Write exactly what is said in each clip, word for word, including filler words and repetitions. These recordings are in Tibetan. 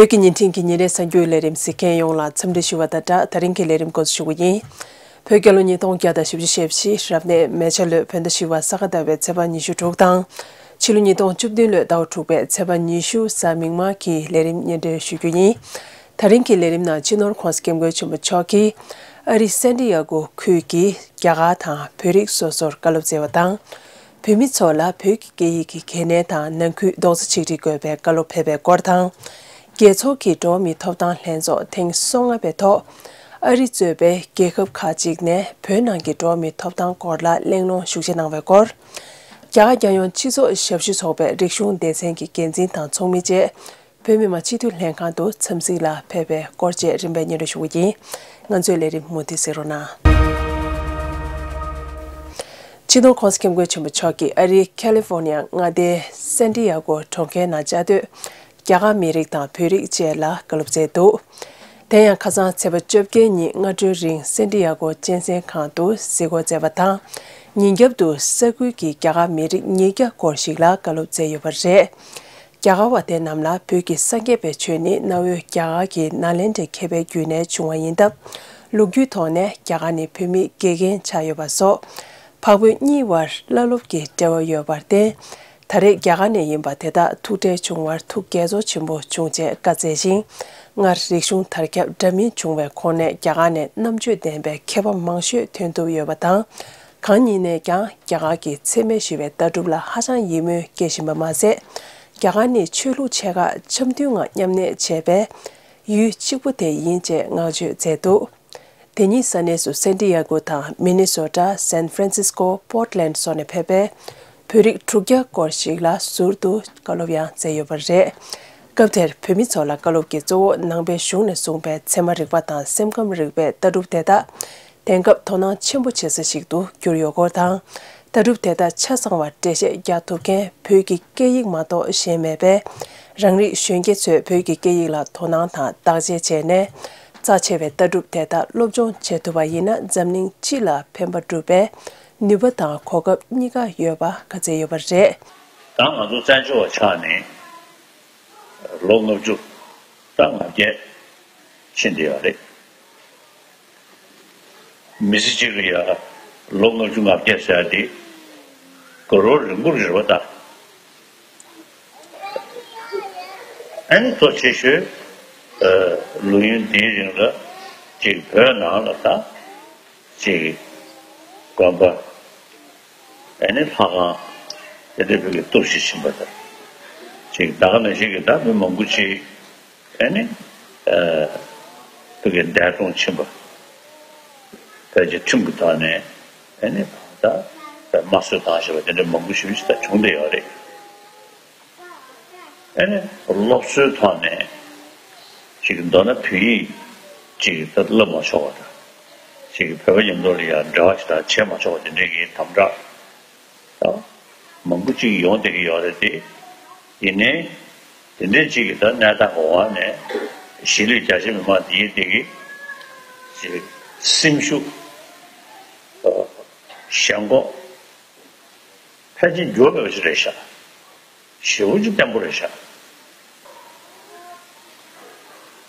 བོད་ཀྱི་བརྙན་འཕྲིན་གྱི་ཉིན་རེའི་གསར་འགྱུར་ལས་རིམ་གཟིགས་མཁན་ཡོངས་ལ་འཚམས་འདྲི་ཞུ་བ་དང་སྦྲགས། ད་རིང་གི་ལས་རིམ་འགོ་འཛུགས་ཞུ་གི་ཡིན། བོད་རྒྱལ་ལོ་ཉིས་སྟོང་བརྒྱ་དང་བཞི་བཅུ་ཞེ་བཞི་རབ་གནས་མེ་བྱ་ལོའི་བོད་ཟླ་བཞི་པ་ས་ག་ཟླ་བའི་ཚེས་པ་ཉི་ཤུ་དྲུག་དང་། ཕྱི་ལོ་ཉིས་སྟོང་བཅུ་བདུན་ལོའི་ཟླ་བ་དྲུག་པའི་ཚེས་པ་ཉི་ཤུ་གཟའ་མིག་དམར་གྱི་ལས་རིམ་སྙན་སྒྲོན་ཞུ་རྒྱུ་ཡིན། ད་རིང་གི་ལས་རིམ་ནང་སྤྱི་ནོར་༸གོང་ས་༸སྐྱབས་མགོན་ཆེན་པོ་མཆོག་གིས་ཨ་རི་སན་ཏི་ཡ་གོ་ཁུལ་གྱི་རྒྱ་གར་དང་བོད་རིགས་སོ་སོར་བཀའ་སློབ་སྩལ་བ་དང་། བོད་མི་ཚོ་ལ་བོད་ཀྱི་སྐད་ཡིག་གི་གལ་གནད་དང་ནང་ཁུལ་རྡོག་རྩ་ཆིག་སྒྲིལ་དགོས་པའི་བཀའ་སློབ་ཕེབས་པའི་སྐོར་དང་། རྒྱལ་ཚོགས་ཀྱི་འགྲོ་བ་མིའི་ཐོབ་ཐང་ལྷན་ཚོགས་ཐེངས་སོ་ལྔ་པའི་ཐོག་ཨ་རི་གཙོས་པའི་རྒྱལ་ཁབ་ཁག་ཅིག་ནས་བོད་ནང་གི་འགྲོ་བ་མིའི་ཐོབ་ཐང་སྐོར་ལ་གླེང་སློང་ཤུགས་ཆེ་གནང་བའི་སྐོར། རྒྱ་གར་རྒྱལ་ཡོངས་སྤྱི་ཚོགས་ཞབས་ཞུ་ཚོགས་པའི་རིག་གཞུང་སྡེ་ཚན་གྱི་འགན་འཛིན་དང་ཚོགས་མི་བཅས་བོད་མི་མང་སྤྱི་འཐུས་ལྷན་ཁང་དུ་འཚམས་གཟིགས་ལ་ཕེབས་པའི་སྐོར་བཅས་རིམ་པས་སྙན་སྒྲོན་ཞུ་གི་ཡིན། ང་ཚོའི་ལས་རིམ་མུ་མཐུད་གཟིགས་རོགས་གནང་། སྤྱི་ནོར་༸གོང་ས་༸སྐྱབས་མགོན་ཆེན་པོ་མཆོག་གིས་ཨ་རིའི་ཁ་ལི་ཧྥོ་ནི་ཡ་མངའ་སྡེའི་སན་ཏི་ཡ་གོ་གྲོང་ཁྱེར་ནང་བཅའ་སྡོད་རྒྱ་གར་མི་རིགས་དང་བོད་རིགས་བཅས་ལ་བཀའ་སློབ་སྩལ་འདུག་དེ་ཡང་ཁ་སང་ཚེས་པ་བཅོ་བརྒྱད་ཉིན་སྔ་དྲོའི་རིང་སན་ཏི་ཡ་གོ་གཅན་གཟན་ཁང་དུ་གཟིགས་སྐོར་མཛད་པ་དང་། ཉིན་རྒྱབ་ཏུ་ས་ཁུལ་གྱི་རྒྱ་གར་མི་རིགས་ཉིས་བརྒྱ་སྐོར་ཞིག་ལ་བཀའ་སློབ་སྩལ་ཡོད་པ་རེད། རྒྱ་གར་བ་དེ་རྣམས་ལ་བོད་ཀྱི་སངས་རྒྱས་པའི་ཆོས་ནི་གནའ་བོའི་རྒྱ་གར་གྱི་ནཱ་ལེནྡྲའི་མཁས་པའི་རྒྱུད་ནས་བྱུང་བ་ཡིན་སྟབས། ལོ་རྒྱུས་ཐོག་ནས་རྒྱ་གར་ནི་བོད་མིའི་དགེ་རྒན་ཆགས་ཡོད་པ་སོགས། འཕགས་བོད་གཉིས་བར་བླ་སློབ་ཀྱི་འབྲེལ་བ་ཡོད་པར་བརྟེན། ད་རེས་རྒྱ་གར་ནས་ཡིན་པ་དེ་དག་ཐུག་འཕྲད་བྱུང་བར་ཐུགས་དགྱེས་ཚོར་ཆེན་པོ་བྱུང་ཅེས་བཀའ་སྩལ་ཞིང་། སྔར་རིག་གཞུང་དར་ཁྱབ་འདྲ་མིན་བྱུང་བའི་ཁོངས་ནས་རྒྱ་གར་ནས་རྣམ་དཔྱོད་ལྡན་པའི་མཁས་པ་མང་ཤོས་ཐོན་ཐུབ་ཡོད་པ་དང་། གང་ཉིད་ནས་ཀྱང་རྒྱ་གར་གྱི་འཚེ་མེད་ཞི་བའི་ལྟ་གྲུབ་ལ་ཧ་ཅང་ཡིད་སྨོན་སྐྱེ་བཞིན་པ་མ་ཟད། རྒྱ་གར་ནི་ཆོས་ལུགས་ཆེ་ཁག་འཆམ་མཐུན་ངང་མཉམ་གནས་བྱས་པའི་ཡུལ་གཅིག་པུ་དེ་ཡིན་ཅེས་བསྔགས་བརྗོད་མཛད་འདུག་དེ་ཉིན་ས་གནས་སུ་སན་ཏི་ཡ་གོ་དང་མི་ནི་སོ་ཊ། སན་ཧྥ་རན་སིས་ཀོ། པོར་ཊ་ལེན་ཌ་སོགས་ནས་ཕེབས་པའི་བོད་རིགས་དྲུག་བརྒྱ་སྐོར་ཞིག་ལ་ཟུར་དུ་བཀའ་སློབ་ཡང་སྩལ་ཡོད་པ་རེད། སྐབས་དེར་བོད་མི་ཚོ་ལ་བཀའ་སློབ་ཀྱིས་གཙོ་བོ་ནང་པའི་གཞུང་ནས་གསུངས་པའི་ཚད་མ་རིག་པ་དང་སེམས་ཁམས་རིག་པའི་ལྟ་གྲུབ་དེ་དག་དེང་སྐབས་དོ་སྣང་ཆེན་པོ་བྱེད་ས་ཞིག་ཏུ་གྱུར་ཡོད་སྐོར་དང་། ལྟ་གྲུབ་དེ་དག་ཆ་ཚང་བར་འགྲེལ་བཤད་རྒྱག་ཐུབ་མཁན་བོད་ཀྱི་སྐད་ཡིག་མ་གཏོགས་གཞན་མེད་པས། རང་རིགས་གཞོན་སྐྱེས་ཚོས་བོད་ཀྱི་སྐད་ཡིག་ལ་དོ་སྣང་དང་བརྟག་དཔྱད་བྱས་ནས། རྩ་ཆེ་བའི་ལྟ་གྲུབ་དེ་དག་སློབ་སྦྱོང་བྱེད་ཐུབ་པ་ཡིན་ན་འཛམ་གླིང་སྤྱི་ལ་ཕན་པ་སྒྲུབ་པའི་ནུས་པ་དང་གོ་སྐབས་གཉིས་ཀ་ཡོད་པ་བཀའ་སྩལ་ཡོད་པ་རེད། ད་ང་ཚོ་བཙན་བྱོལ་བ་ཆགས་ནས་ལོ་ལྔ་བཅུ་ད་ང་བརྒྱད་ཕྱིན་བསྡད་ཡོད་རེད། མི་ཚེ་གཅིག་ལ་ཡ་ལོ་ལྔ་བཅུ་ང་བརྒྱད་ཟེར་ཡ་དེ་དགའ་རབ་རིང་པོ་རེད་པ་ད། ཨ་ནི་གཙོ་ཆེ་ཤོས་ལོ་ཡུན་འདིའི་རིང་ལ་ཅིག་བོད་ནང་ལ་ད་ཅིག་དགོན་པ། ཨ་ནི་ལྷ་ཁང་། དེ་འདྲའི་བོད་ཀྱི་གཏོར་བཤིག་ཕྱིན་པ་དང་། ཅིག་ད་ག་ནང་བཞིན་གྱི་ད་མི་མང་པོ་ཅིག་ཨ་ནི་ཨ་བོད་ཀྱི་འདས་གྲོངས་ཕྱིན་པ། ཕལ་ཆེར་ཁྲིམས་ཀྱི་ཐོག་ནས་ཨ་ནི་ད་དམར་གསོད་བཏང་བཞག་པ་དེ་འདྲ་མང་པོ་ཞིག་ད་བྱུང་བསྡད་ཡོད་རེད། ཨ་ནི་སློབ་གསོའི་ཐོག་ནས་ཅིག་མདོར་ན་བོད་ཡིག་ཅིག་ད་བསླབ་མ་ཆོག་པ་དང་། ཅིག་བོད་པ་མཉམ་དུ་ལ་ཡང་འབྲེལ་བ་ཞིག་ད་བྱེད་མ་ཆོག་པ་དེ་འདྲའི་གི་དམ་དྲག་ད་མང་པོ་ཅིག་ཡོང་བསྡད་ཀྱི་ཡོད་རེད་དེ། ཡིན་ནའི་དེ་འདྲའི་ཅིག་གི་ད་གནས་སྟངས་ཀྱི་འོག་ནས་གཞིས་ལུས་རྒྱ་ཆེ་མི་མང་དེ་ཡིན་དེ་གི་ཅིག་སེམས་ཤུགས་ཞེན་ཁོག་ཕལ་ཆེར་འགྱུར་བ་མེད་པ་ཞིག་རེད་ཤག་ཞེ་པོ་ཅིག་བརྟན་པོ་རེད་ཤག་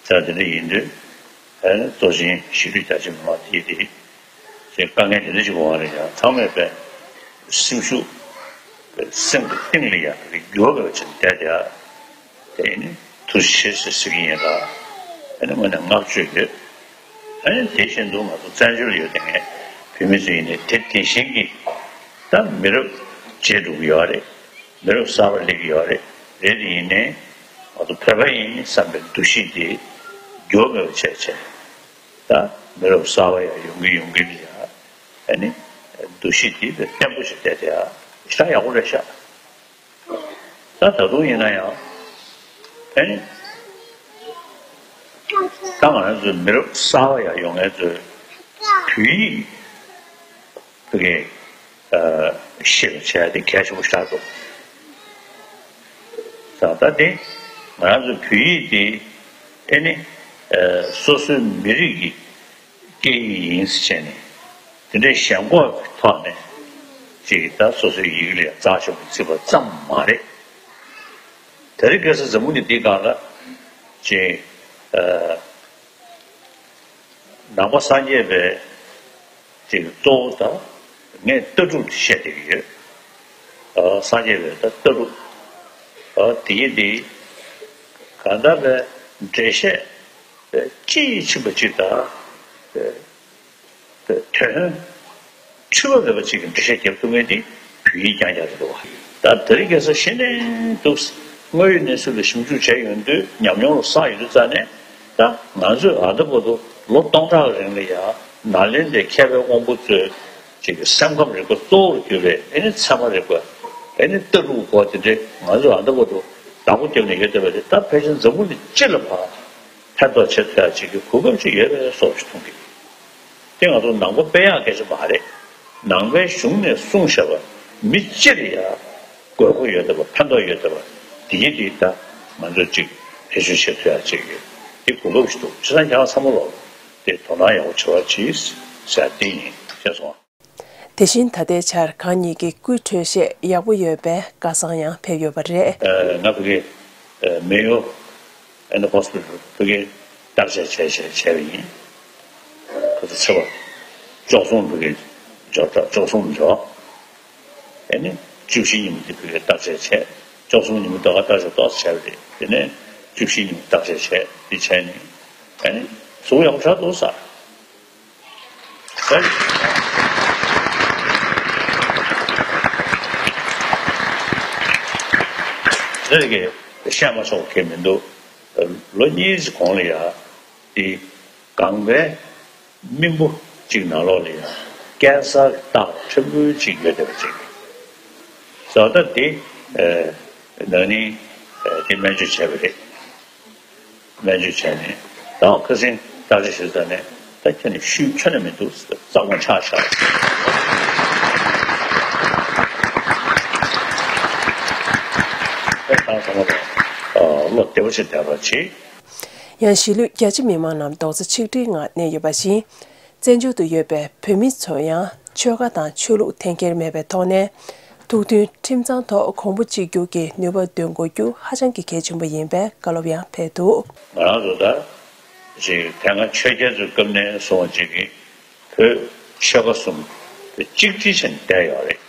ད་དེ་འདྲ་ཡིན་དུས་ཨ་ནི་གཙོ་ཆེན་གཞིས་ལུས་རྒྱ་ཆེ་མི་མང་དེ་དེ་ཞེས་དཀའ་ངལ་དེ་འདྲ་ཞིག་འོང་བ་རེད་ཡང་ཚང་མས་པའི་སེམས་ཤུགས་སེམས་ཀྱི་གཏིང་ལ་ཡང་འགྱུར་བ་མེད་པ་ཅིག་བསྡད་དེ་ཨ་དེ་ནི་ཐུགས་རྗེ་ཆེ་ཟེར་ཟེར་གྱི་ཡིན་ལ་ཨ་ནི་དངོས་གནས་བསྔགས་བརྗོད་ཡོད། ཨ་ནི་དེ་བཞིན་དུ་ང་ཚོ་བཙན་བྱོལ་ལ་ཡོད་དེ་ངས་བོད་མི་ཚོ་ཡིན་ནའི་དེ་དེ་བཞིན་གྱི་ད་མི་རབས་བརྗེས་འགྲོ་གི་ཡོད་རེད། མི་རབས་གསར་པ་སླེབས་ཀྱི་ཡོད་རེད། རེད་དེ་ཡིན་ནའི་ང་ཚོ་བོད་པ་ཡིན་བསམ་པའི་འདུ་ཤེས་དེ་འགྱུར་མེད་པ་བྱས་བྱས། ད་མི་རབས་གསར་པ་ཡང་ཡོང་གི་ཡོང་གི་ལ་ཡ་ཨ་ནི་འདུ་ཤེས་དེ་བརྟན་པོ་ཞིག་བསྡད་དེ་ཡ་ཞེ་དྲག་ཡག་པོ་རེད་ཤག་ད་ད་དུང་ཡིན་ན་ཡང་ཨ་ནི་ད་ང་རང་ཚོའི་མི་རབས་གསར་པ་ཡང་ཡོང་མཁན་ཚོས་བོད་ཡིག་བོད་སྐད་ཤེས་པ་བྱས་ཏེ་གལ་ཆེན་པོ་ཞིག་རེད་འདུག་ད་ལྟ་དེ་ང་རང་ཚོ་བོད་ཡིག་དེ་ཨེ་ནི་སོ་སོའི་མི་རིགས་ཀྱི་སྐད་ཡིག་ཡིན་ཟེར་བྱས་ནས་དེ་འདྲའི་ཞེན་ཁོག་གི་ཐོག་ནས་ཅིག་ད་སོ་སོའི་ཡིག་ལ་རྩ་ཆེན་པོ་བརྩི་བ་ཙམ་མ་རེད། དེ་རིང་ཁ་སང་འཛམ་བུ་གླིང་འདིའི་སྒང་ལ་ ཅིག་ཨ། ནང་པ་སངས་རྒྱས་པའི་ཅིག་གཙོ་བོ་དང་ངས་ལྟ་གྲུབ་དེ་བཤད་བསྡད་ཀྱི་ཡོད། ཨ། སངས་རྒྱས་པའི་ད་ལྟ་གྲུབ། ཨ། དེ་ཡི་དེ་གང་ལྟར་པའི་འགྲེལ་བཤད་དཔྱིས་ཕྱིན་པ་ཅིག་དང་། དོན་འཁྲུལ་པ་མེད་པ་ཅིག་གི་འགྲེལ་བཤད་རྒྱབ་ཐུབ་མཁན་དེ་བོད་ཡིག་རྐྱང་རྐྱང་རེད་འདུག་བ། ད་དེ་རིང་ཁ་སང་ཤེས་ནས་འདུག་དངོས་ཡོད་གནས་ཚུལ་ལ་ཞིབ་འཇུག་བྱས་ཡོང་དུས་ཉམས་མྱོང་ལ་བསགས་ཡོད་དུས་ཙང་ནས། ད་ང་ཚོས་ཨ་ད་བར་དུ་ལོ་སྟོང་ཕྲག་རིང་ལ་ཡང་ནཱ་ལེནྡྲའི་མཁས་པའི་དབང་པོ་ཚོས་ཅིག་གི་སེམས་ཁམས་རིག་པ་གཙོ་བོར་གྱུར་པའི་ཨེ་ནི་ཚད་མ་རིག་པ། ཨེ་ནི་ལྟ་གྲུབ་སྐོར་དེ་འདྲའི་ང་ཚོས་ཨ་ད་བར་དུ་བདག་པོ་བརྒྱབ་ནས་ཡོད་བསྡད་པ་དེ་ད་ཕལ་ཆེར་འཛམ་བུ་གླིང་སྤྱི་ལ་ཕར་ཕན་ཐོགས་བྱེད་ཐུབ་ཡ་ཅིག་གི་གོ་སྐབས་ཅིག་ཡོད་པའི་བཟོ་ཞིག་མཐོང་གི། དེ་ང་ཚོ་ནང་པ་དཔེ་ཡག་སྐད་ཆ་མ་རེད། ནང་པའི་གཞུང་ནས་གསུངས་བཞག་པ་མི་སྤྱིར་ཡ་དགོས་མཁོ་ཡོད་བསྡད་པ་ཕན་ཐོགས་ཡོད་བསྡད་པ་དེ་ཡིན་དེ་ད་ང་ཚོ་ཅིག་བེད་སྤྱོད་བྱེད་ཐུབ་ཡ་ཅིག་ཡོད། དེ་གོ་སྐབས་ཤིག་འདུག་བྱས་ཙང་ཁྱེད་རང་ཚང་མ་ལོ་དེ་དོ་སྣང་ཡག་པོ་བྱེད་པ་གྱིས་ཟེར་དེ་ཡིན། ཤེས་སོང་ཨ། དེ་བཞིན་ད་ལྟའི་ཆར་གང་ཉིད་ཀྱི་སྐུའི་འཕྲོད་བཞེས་ཡག་པོ་ཡོད་པས་ཁ་སང་ཡང་ཕེབས་ཡོད་པ་རེད། ང་ཕ་གི་མེ་ཡོ་ཨེ་ནི་ཧོ་སི་པི་ཊལ་ཕ་གི་བརྟག་དཔྱད་བྱས་བྱས་བྱས་པ་ཡིན། ཁོ་ཚོ་ཚེ་བར་བཅུ་གསུམ་ཕ་གི་འབྱོར་ད་བཅུ་གསུམ་འབྱོར། ཨེ་ནི་བཅུ་བཞི་ཉིན་མོ་དེ་ཕ་གི་བརྟག་དཔྱད་བྱས། བཅུ་གསུམ་ཉིན་མོ་ད་ག་བརྟག་དཔྱད་ཏོག་ཙམ་བྱས་པ་རེད། དེ་ནས་བཅུ་བཞི་ཉིན་མོ་བརྟག་དཔྱད་བྱས་དེ་བྱས་ནས་ཨེ་ནི་གཟུགས་པོ་ཡག་པོ་ཆགས་འདུག་ཟེར། རེ་གི་བཤད་མ་ཆོག་གི་མི་འདུག་ལོ་གཉིས་ཀྱི་གོང་ལ་ཡ་དེ་སྒང་པའི་སྨིན་པོ་གཅིག་ནང་ལོགས་ལ་ཡ་ཀན་སར་གྱི་རྟགས་ཕྲན་བུ་གཅིག་ཡོད་བསྡད་པ་ཅིག་ཟེར། ད་དེ་ན་ནིང་དེ་སྨན་བཅོས་བྱས་པ་རེད། སྨན་བཅོས་བྱས་ནས་ད་ཁ་སང་བརྟག་དཔྱད་བྱས་ཙང་ནས་ད་ཁྱོད་ནི་ཤུལ་ཁྱོན་ནས་མི་འདུག་ཟེར། གཙང་མ་ཆགས་ཤག་ད་ཚང་མ་ལ་བློ་བདེ་པོ་བྱས་བསྡད་རོགས་གྱིས། ཡང་གཞིས་ལུས་རྒྱ་ཆེ་མི་མང་རྣམས་རྡོག་རྩ་ཆིག་སྒྲིལ་ངང་གནས་ཡོད་པ་བཞིན། བཙན་བྱོལ་དུ་ཡོད་པའི་བོད་མི་ཚོ་ཡང་ཆོལ་ཁ་དང་ཆོས་ལུགས་འཐེན་འཁྱེར་མེད་པའི་ཐོག་ནས་ཐུགས་མཐུན་ཁྲིམས་གཙང་ཐོག་གོང་བུ་གཅིག་གྱུར་གྱི་ནུས་པ་འདོན་དགོས་རྒྱུ་ཧ་ཅང་གི་གལ་ཆེན་པོ་ཡིན་པའི་བཀའ་སློབ་ཡང་ཕེབས་འདུག་ང་རང་ཚོ་ད་ཅིག་དེ་སྔ་ཆོས་རྒྱལ་ཚོའི་སྐབས་ནས་བཟུང་བ་ཅིག་གིས་བོད་ཆོལ་ཁ་གསུམ་དེ་གཅིག་སྒྲིལ་བྱས་ནས་བསྡད་ཡོད་རེད།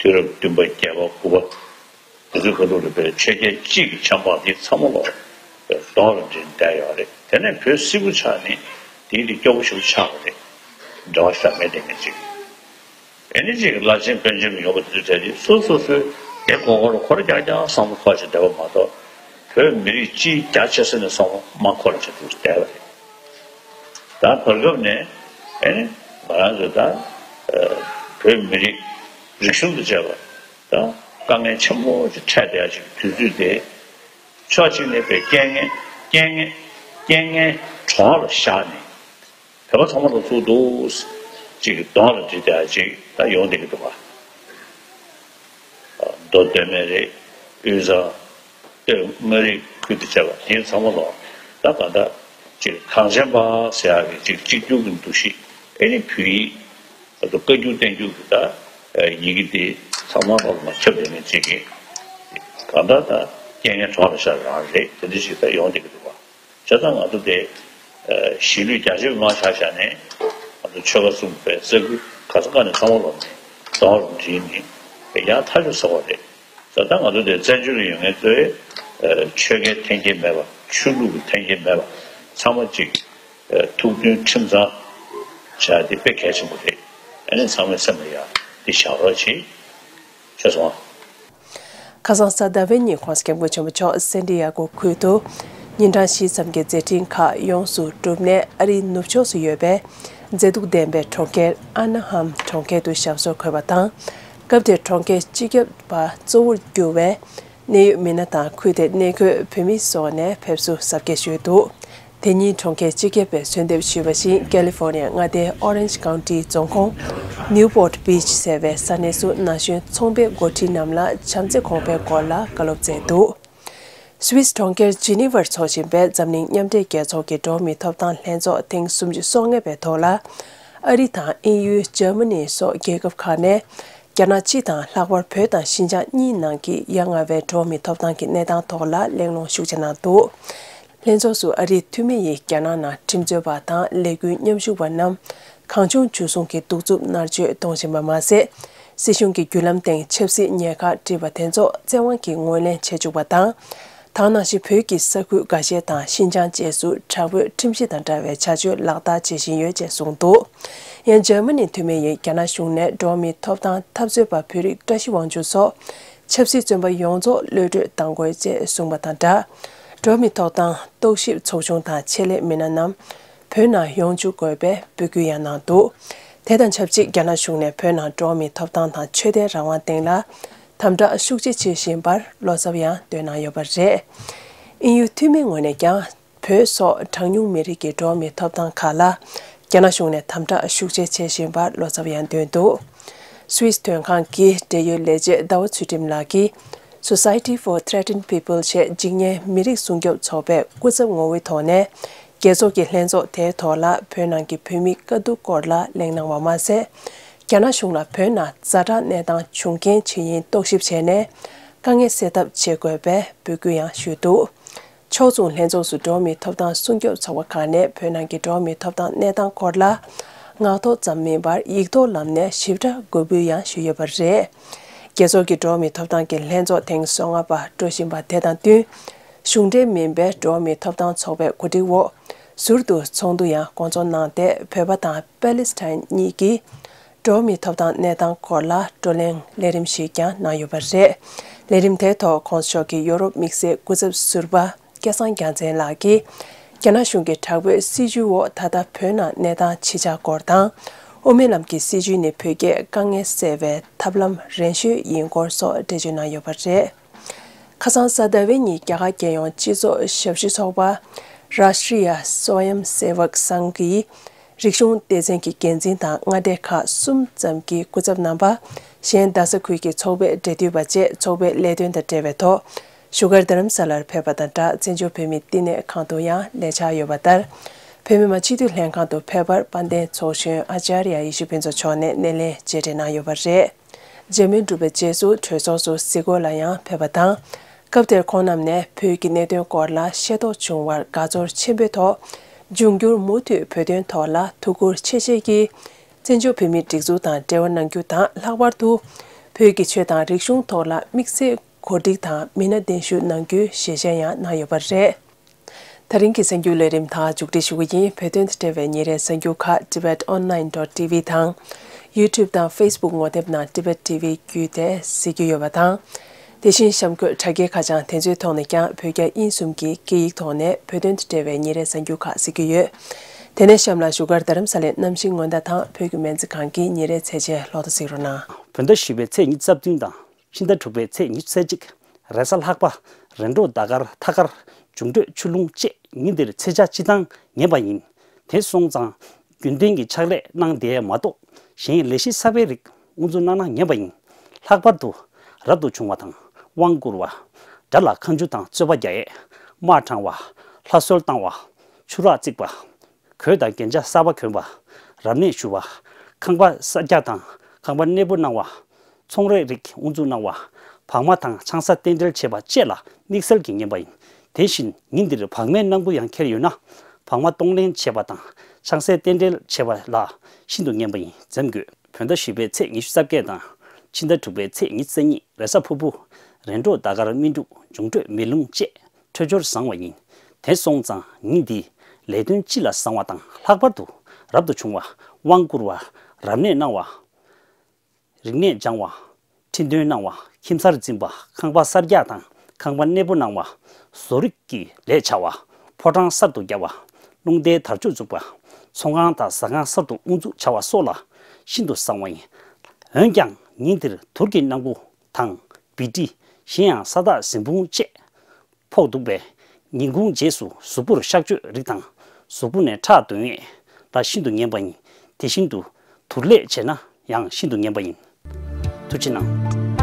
དུས་རབས་བདུན་པ་བརྒྱད་པ་དགུ་པ་དེ་ཚོའི་ཁ་ཐུག་ལ་བོད་ཆོས་རྒྱལ་གཅིག་གི་ཆབ་འབངས་དེ་ཚང་མ་ལོག་གདོང་ལ་འགྲིལ་བསྡད་ཡོད་རེད། དེ་ནས་བོད་སིལ་བུ་ཆགས་ནས་དེའི་དེ་སྐྱོ་པོ་ཞིག་ཆགས་པ་རེད། འབྲེལ་བ་ཞིག་མེད་དེ་ངས་ཅིག་ཨེ་ནི་ཅིག་བླ་ཆེན་དཔོན་ཆེན་ཡོང་བ་དེ་ཚོ་གྲས་དེ་སོ་སོ་སོའི་དེ་མགོ་སྐོར་འཁོར་རྒྱག་རྒྱག་བསམ་བློ་འཁོར་བྱས་བསྡད་པ་མ་གཏོགས། བོད་མི་རིགས་སྤྱིའི་རྒྱ་ཆེ་ས་ནས་བསམ་བློ་མ་འཁོར་བྱས་འདུག་བསྡད་པ་རེད། ད་བར་སྐབས་ནས་ཨེ་ནི་ང་རང་ཚོ་ད་བོད་མི་རིགས་རིག་གཞུང་དང་བཅས་པ་ད་དཀའ་ངལ་ཆེན་པོ་ཅིག་འཕྲད་བསྡད་ཡ་ཅིག་དུས་ཚོད་དེ། ཕྱོགས་གཅིག་ནས་པའི་རྐྱེན་ངན་རྐྱེན་ངན་རྐྱེན་ངན་གྲོགས་ལ་བཞག་ནས་བོད་པ་ཚང་མ་ལ་ཚུགས་འདུག་ཅིག་གདོང་ལ་འགྲིལ་བསྡད་ཡ་ཅིག་ད་ཡོང་བསྡད་ཀྱི་འདུག་ག་མདོ་སྟོད་སྨད་རེད། དབུས་གཙང་སྟོད་མངའ་རིས་ཁུལ་དུ་བྱས་པ་དེ་ཚང་མ་ལོག་ད་ག་ད་ཅིག་གངས་ཅན་པ་ཟེར་ཡག་གི་ཅིག་གཅིག་གྱུར་གྱི་འདུ་ཤེས་ཨེ་ནི་བོད་ཡིག་ད་དུ་བཀའ་འགྱུར་བསྟན་འགྱུར་གྱི་ད་ཡི་གེ་དེ་ཚང་མ་ལོག་མ་ཁྱབ་བསྡད་མཁན་ཅིག་གི་གང་ལྟར་ད་རྐྱེན་ངན་གྲོགས་ལ་ཤར་རང་རེད། དེ་འདྲ་ཞིག་ད་ཡོང་བསྡད་ཀྱི་འདུག་བ། བྱས་ཙང་ང་ཚོ་དེ་གཞིས་ལུས་རྒྱ་ཆེ་མི་མང་ཆ་བཞག་ནས་ང་ཚོ་ཆོལ་ཁ་གསུམ་པའི་ས་ཁུལ་ག་ས་ག་ནས་ཚང་མ་ལོག་ནས་གདོང་ལ་འགྲིལ་ནས་ཡར་ཐག་གཅོད་བཟོ་བ་རེད། བྱས་ཙང་ང་ཚོ་དེ་བཙན་བྱོལ་ལ་ཡོད་མཁན་ཚོས་ཆོལ་ཁའི་འཐེན་འཁྱེར་མེད་པ། ཆོས་ལུགས་ཀྱི་འཐེན་འཁྱེར་མེད་པ། ཚང་མ་གཅིག་ཐུགས་མཐུན་ཁྲིམས་གཙང་བྱ་དེ་དཔེ་གལ་ཆེན་པོ་རེད། ཨ་ནི་ཚང་མའི་སེམས་ལ་ཡ་འདི་བཞག་རོགས་བྱེད། ཤེས་སོང་ཨ། ཁ་སང་གཟའ་ཟླ་བའི་ཉིན་༸གོང་ས་༸སྐྱབས་མགོན་ཆེན་པོ་མཆོག་སན་ཏི་ཡ་གོ་ཁུལ་དུ་ཉིན་གྲངས་བཞི་ཙམ་གྱི་མཛད་འཕྲིན་ཁག་ཡོངས་སུ་གྲུབ་ནས་ཨ་རིའི་ནུབ་ཕྱོགས་སུ་ཡོད་པའི་མཛེས་སྡུག་ལྡན་པའི་གྲོང་ཁྱེར་ཨ་ན་ཧམ་གྲོང་ཁྱེར་དུ་ཞབས་སོར་འཁོད་པ་དང་། སྐབས་དེར་གྲོང་ཁྱེར་སྤྱི་ཁྱབ་པ་གཙོ་བོར་གྱུར་བའི་གནད་ཡོད་མི་སྣ་དང་ཁུལ་དེར་གནས་འཁོད་བོད་མི་སོགས་ནས་ཕེབས་བསུ་གཟབ་རྒྱས་ཞུས་འདུག་དེ་ཉིན་གྲོང་ཁྱེར་སྤྱི་ཁྱབ་པས་གསོལ་འདེབས་ཞུས་པ་བཞིན། ཀ་ལི་ཧྥོར་ནི་ཡ་མངའ་སྡེའི་ཨོ་རེན་ཇི་ཀའུན་ཊིའི་རྫོང་ཁོངས་ནིའུ་པོར་ཊི་བྷིཆ་ཟེར་བའི་ས་གནས་སུ་ན་གཞོན་ཚོང་པའི་འགོ་ཁྲིད་རྣམས་ལ་བྱམས་བརྩེ་གོང་འཕེལ་སྐོར་ལ་བཀའ་སློབ་སྩལ་འདུག་སུད་སི་གྲོང་ཁྱེར་ཇི་ནི་ཝར་འཚོགས་བཞིན་པའི་འཛམ་གླིང་མཉམ་འབྲེལ་རྒྱལ་ཚོགས་ཀྱི་འགྲོ་བ་མིའི་ཐོབ་ཐང་ལྷན་ཚོགས་ཐེངས་སུམ་ཅུ་སོ་ལྔ་པའི་ཐོག་ལ། ཨ་རི་དང་དབྱིན་ཡུལ། འཇར་མ་ནི་སོགས་རྒྱལ་ཁབ་ཁག་ནས་ རྒྱ་ནག་སྤྱི་དང་ལྷག་པར་བོད་དང་ཤིན་ཅང་གཉིས་ནང་གི་ཡ་ང་བའི་འགྲོ་བ་མིའི་ཐོབ་ཐང་གི་གནས་སྟངས་ཐོག་ལ་གླེང་སློང་ཤུགས་ཆེ་གནང་འདུག་ལྷན་ཚོགས་སུ་ཨ་རིའི་འཐུས་མི་ཡིས་རྒྱ་ནག་ནང་ཁྲིམས་རྩོད་པ་དང་ལས་འགུལ་མཉམ་ཞུགས་པ་རྣམས་གང་བྱུང་ཇུས་གསུང་གིས་གདུག་རྩུབ་མནར་གཅོད་གཏོང་བཞིན་པ་མ་ཟད། སྲིད་གཞུང་གི་བརྒྱུད་ལམ་སྟེང་ཆབ་སྲིད་ཉེན་ཁ་འཁྲི་བ་དེ་ཚོ་བཙན་དབང་གིས་ངོས་ལེན་བྱེད་བཅུག་པ་དང་། དེ་ནང་བཞིན་བོད་ཀྱི་ས་ཁུལ་འགའ་ཤས་དང་ཤིན་ཅང་བཅས་སུ་དྲག་པོའི་ཁྲིམས་གཞི་དང་འདྲ་བའི་བྱ་སྤྱོད་ལག་བསྟར་བྱེད་བཞིན་ཡོད་ཅེས་གསུངས་འདུག་ཡང་འཇར་མ་ནིའི་འཐུས་མི་ཡིས་རྒྱ་ནག་གཞུང་ནས་འགྲོ་བ་མིའི་ཐོབ་ཐང་འཐབ་རྩོད་པ་བོད་རིགས་བཀྲ་ཤིས་དབང་ཕྱུག་སོགས་ཆབ་སྲིད་བཙོན་པ་ཡོངས་རྫོགས་གློད་གྲོལ་གཏང་དགོས་ཅེས་གསུངས་པ་དང་སྦྲགས། འགྲོ་བ་མིའི་ཐོབ་ཐང་རྟོག་ཞིབ་ཚོགས་ཆུང་དང་ཆེད་ལས་མི་སྣ་རྣམས་བོད་ནང་ཡོང་བཅུག་དགོས་པའི་འབོད་སྐུལ་ཡང་གནང་འདུག་དེ་དང་ཆབས་ཅིག་རྒྱ་ནག་གཞུང་ནས་བོད་ནང་འགྲོ་བ་མིའི་ཐོབ་ཐང་དང་ཆོས་དད་རང་དབང་སྟེང་ལ་དམ་དྲག་ཤུགས་ཆེ་བྱེད་བཞིན་པར་བློ་འཚབ་ཡང་བཏོན་གནང་ཡོད་པ་རེད། དབྱིན་ཡུལ་འཐུས་མིའི་ངོས་ནས་ཀྱང་། བོད་སོགས་གྲངས་ཉུང་མི་རིགས་ཀྱི་འགྲོ་བ་མིའི་ཐོབ་ཐང་ཁག་ལ་རྒྱ་ནག་གཞུང་ནས་དམ་དྲག་ཤུགས་ཆེ་བྱེད་བཞིན་པར་བློ་འཚབ་ཡང་བཏོན་འདུག་སུད་སི་དོན་ཁང་གི་འབྲེལ་ཡོད་ལས་བྱེད་ཟླ་བ་ཚུལ་ཁྲིམས་ལགས་ཀྱིས། Society for Threatened People ཞེས་འཇིགས་ཉེན་མི་རིགས་སྲུང་སྐྱོབ་ཚོགས་པས་སྐུ་ཚབ་ངོ་བོའི་ཐོག་ནས། རྒྱལ་ཚོགས་ཀྱི་ལྷན་ཚོགས་དེའི་ཐོག་ལ་བོད་ནང་གི་བོད་མིའི་དཀའ་སྡུག་སྐོར་ལ་གླེང་གནང་བ་མ་ཟད། རྒྱ་ནག་གཞུང་ལ་བོད་ནང་ཛ་དྲག་གནས་སྟངས་བྱུང་རྐྱེན་ཇི་ཡིན་རྟོག་ཞིབ་བྱས་ནས། དཀའ་ངལ་སེལ་ཐབས་བྱེད་དགོས་པའི་འབོད་སྐུལ་ཡང་ཞུས་འདུག་ཕྱོགས་མཚུངས་ལྷན་ཚོགས་སུ་འགྲོ་བ་མིའི་ཐོབ་ཐང་སྲུང་སྐྱོབ་ཚོགས་པ་ཁག་ནས་བོད་ནང་གི་འགྲོ་བ་མིའི་ཐོབ་ཐང་གནས་སྟངས་སྐོར་ལ། ངག་ཐོག་ཙམ་མིན་པར་ཡིག་ཐོག་ལམ་ནས་ཞིབ་ཕྲ་འགོད་འབུལ་ཡང་ཞུས་ཡོད་པ་རེད། རྒྱལ་ཚོགས་ཀྱི་འགྲོ་བ་མིའི་ཐོབ་ཐང་གི་ལྷན་ཚོགས་ཐེངས་སོ་ལྔ་པ་འགྲོ་བཞིན་པ་དེ་དང་བསྟུན། གཞུང་འབྲེལ་མིན་པའི་འགྲོ་བ་མིའི་ཐོབ་ཐང་ཚོགས་པའི་གོ་སྒྲིག་འོག་ཟུར་དུ་ཚོགས་འདུ་ཡང་སྐོང་ཚོགས་གནང་སྟེ། བོད་པ་དང་པེ་ལི་སི་ཐན་གཉིས་ཀྱིས་འགྲོ་བ་མིའི་ཐོབ་ཐང་གནས་སྟངས་སྐོར་ལ་བགྲོ་གླེང་ལས་རིམ་ཞིག་ཀྱང་གནང་ཡོད་པ་རེད། ལས་རིམ་དེའི་ཐོག་༸གོང་ས་མཆོག་གི་ཡོ་རོབ་དམིགས་བསལ་སྐུ་ཚབ་ཟུར་པ་སྐལ་བཟང་རྒྱལ་མཚན་ལགས་ཀྱིས། རྒྱ་ནག་གཞུང་གི་དྲག་པོའི་སྲིད་བྱུས་འོག་ད་ལྟ་བོད་ནང་གནས་སྟངས་ཇི་ཆགས་སྐོར་དང་། དབུ་མའི་ལམ་གྱི་སྲིད་བྱུས་ནི་བོད་རྒྱའི་དཀའ་ངལ་སེལ་བའི་ཐབས་ལམ་རན་ཤོས་ཡིན་སྐོར་སོགས་འགྲེལ་བརྗོད་གནང་ཡོད་པ་རེད། ཁ་སང་གཟའ་ཟླ་བའི་ཉིན་རྒྱ་གར་རྒྱལ་ཡོངས་སྤྱི་ཚོགས་ཞབས་ཞུ་ཚོགས་པ་Rashtriya Swayamsevak Sangh གིས་རིག་གཞུང་སྡེ་ཚན་གྱི་འགན་འཛིན་དང་མངའ་སྡེ་ཁག་གསུམ་ཙམ་གྱི་སྐུ་ཚབ་རྣམ་པ། གཞན་རྡ་ས་ཁུལ་གྱི་ཚོགས་པའི་འབྲེལ་མཐུད་པ་བཅས་ཚོགས་པའི་ལས་དོན་དང་འབྲེལ་བའི་ཐོག་བཞུགས་སྒར་རྡ་རམ་ས་ལར་ཕེབས་པ་དང་སྦྲགས། བཙན་བྱོལ་བོད་མིའི་བསྟི་གནས་ཁང་དུ་ཡང་ལས་འཆར་ཡོད་པ་ལྟར། བོད་མི་མང་སྤྱི་འཐུས་ལྷན་ཁང་དུ་ཕེབས་པར་དཔལ་ལྡན་ཚོགས་གཞོན་ཨ་ཅཱརྱ་ཡེ་ཤེས་ཕུན་ཚོགས་མཆོག་ནས་སྣེ་ལེན་མཇལ་འཕྲད་གནང་ཡོད་པ་རེད། མཇལ་མོལ་གྲུབ་པའི་རྗེས་སུ་གྲོས་ཚོགས་སུ་གཟིགས་སྐོར་ལ་ཡང་ཕེབས་པ་དང་། སྐབས་དེར་ཁོང་རྣམས་ནས་བོད་ཀྱི་གནད་དོན་སྐོར་ལ་ཤེས་རྟོགས་བྱུང་བར་དགའ་ཚོར་ཆེན་པོའི་ཐོག་འབྱུང་འགྱུར་མུ་མཐུད་བོད་དོན་ཐོག་ལ་ཐུགས་ཁུར་ཆེ་བཞེས་ཀྱིས། བཙན་བྱོལ་བོད་མིའི་སྒྲིག་འཛུགས་དང་འབྲེལ་བ་གནང་རྒྱུ་དང་། ལྷག་པར་དུ་བོད་ཀྱི་ཆོས་དང་རིག་གཞུང་ཐོག་ལ་དམིགས་བསལ་གོ་སྒྲིག་དང་མི་སྣ་གདན་ཞུ་གནང་རྒྱུའི་ཞལ་བཞེས་ཡང་གནང་ཡོད་པ་རེད། ད་རིང་གི་གསར་འགྱུར་ལས་རིམ་དག་མཇུག་སྒྲིལ་ཞུ་གི་ཡིན། བོད་དོན་དང་འབྲེལ་བའི་ཉིན་རེའི་གསར་འགྱུར་ཁག་Tibet Online dot T V དང་། YouTube དང་Facebook ངོ་དེབ་ནང་Tibet T V བརྒྱུད་དེ་གཟིགས་རྒྱུ་ཡོད་པ་དང་། དེ་བཞིན་གཤམ་འཁོད་དྲ་རྒྱའི་ཁ་བྱང་དེ་ཚོའི་ཐོག་ནས་ཀྱང་བོད་རྒྱ་དབྱིན་གསུམ་གྱི་སྐད་ཡིག་ཐོག་ནས་བོད་དོན་དང་འབྲེལ་བའི་ཉིན་རེའི་གསར་འགྱུར་ཁག་གཟིགས་རྒྱུ་ཡོད། དེ་ནས་གཤམ་ལ་བཞུགས་སྒར་རྡ་རམ་ས་ལའི་གནམ་གཤིས་སྔོན་བརྡ་དང་བོད་ཀྱི་སྨན་རྩིས་ཁང་གི་ཉིན་རེའི་ཚད་ཆེན་ལོ་ཐོ་གཟིགས་རོགས་གནང་། བོད་ཟླ་བཞི་པའི་ཚེས་ཉི་ཤུ་རྩ་བདུན་དང་། ཕྱི་ཟླ་དྲུག་པའི་ཚེས་ཉི་ཤུ་རྩ་གཅིག་རེས་གཟའ་ལྷག་པ། རེས་འགྲོག་ཟླ་སྐར། ཐ་སྐར། འབྱུང་འཕྲོད་ཆུ་ཀླུང་བཅས་ཉིན་འདིར་ཚེས་ཆ་སྤྱི་བཏང་ངེས་པ་ཡིན། དེ་སོང་ཙང་། རྒྱུན་ལྡན་གྱི་ཕྱག་ལས་གནང་བསྡད་མ་གཏོགས། གཞན་ལས་གཞི་གསར་པའི་རིགས་དབུ་འཛུགས་གནང་ན་ངེས་པ་ཡིན། ལྷག་པར་དུ། རབ་ཏུ་བྱུང་བ་དང་དབང་བསྐུར་བ། དགྲ་ལ་ཁ་མཆུ་དང་རྩོད་པ་རྒྱག་ཡས། དམག་དྲངས་པ། ལྷ་གསོལ་བཏང་བ། ཆུ་རགས་བརྩིགས་པ། གོས་དང་རྒྱན་ཆ་གསར་པ་གོན་པ། རབ་གནས་ཞུ་བ། ཁང་པ་གསར་རྒྱག་དང་ཁང་པ་གནས་སྤོ་གནང་བ། ཚོང་རའི་རིགས་དབུ་འཛུགས་གནང་བ། བག་མ་དང་ཆང་ས་རྟེན་འབྲེལ་བྱེད་པ་བཅས་ལ་དམིགས་བསལ་གྱི་ངན་པ་ཡིན། དེ་བཞིན་ཉིན་འདིར་བག་མའི་གནང་འབུལ་ཡང་འཁེལ་ཡོད་ན། བག་མ་གཏོང་ལེན་བྱེད་པ་དང་ཆང་སའི་རྟེན་འབྲེལ་བྱེད་པ་ལ་ཤིན་ཏུ་ངན་པ་ཡིན། འཛེམ་དགོས། བོད་ཟླ་བཞི་པའི་ཚེས་ཉི་ཤུ་རྩ་བརྒྱད་དང་ཕྱི་ཟླ་དྲུག་པའི་ཚེས་ཉི་ཤུ་རྩ་གཉིས་རེས་གཟའ་ཕུར་བུ། རེས་འགྲོག་ཟླ་སྐར་སྨིན་དྲུག་འབྱུང་འཕྲོད་མེ་རླུང་བཅས་འཕྲོད་སྦྱོར་བཟང་བ་ཡིན། དེ་སོང་ཙང་ཉིན་འདིའི་ལས་དོན་སྤྱི་ལ་བཟང་བ་དང་ལྷག་པར་དུ་རབ་ཏུ་བྱུང་བ། དབང་བསྐུར་བ། རབ་གནས་གནང་བ། རིག་གནས་སྦྱང་བ། ཁྲི་འདོན་གནང་བ། ཁྱིམ་གསར་འཛིན་པ། ཁང་པ་གསར་རྒྱག་དང་ཁང་པ་གནས་སྤོ་གནང་བ། བཟོ་རིག་གི་ལས་བྱ་བ། ཕོ་བྲང་གསར་དུ་རྒྱག་པ། རླུང་རྟའི་དར་ལྕོག་འཛུགས་པ། ཚོང་ཁང་དང་ཟ་ཁང་གསར་དུ་དབུ་འཛུགས་བྱ་བ་སོགས་ལ་ཤིན་ཏུ་བཟང་བ་ཡིན། འོན་ཀྱང་ཉིན་འདིར་དུར་གྱི་གནང་འབུལ་དང་བི་ཏི། གཞན་ཡང་ས་བདག་གཟན་བུ་བཅས་ཕོག་འདུག་པས། ཉིན་གུང་རྗེས་སུ་གཟུགས་པོར་གཤག་བཅོས་རིགས་དང་གཟུགས་པོ་ནས་ཁྲག་འདོན་ཡས་ལ་ཤིན་ཏུ་ངན་པ་ཡིན། དེ་བཞིན་དུ་དུར་ལས་བྱས་ན་ཡང་ཤིན་ཏུ་ངན་པ་ཡིན། ཐུགས་རྗེ་གནང་།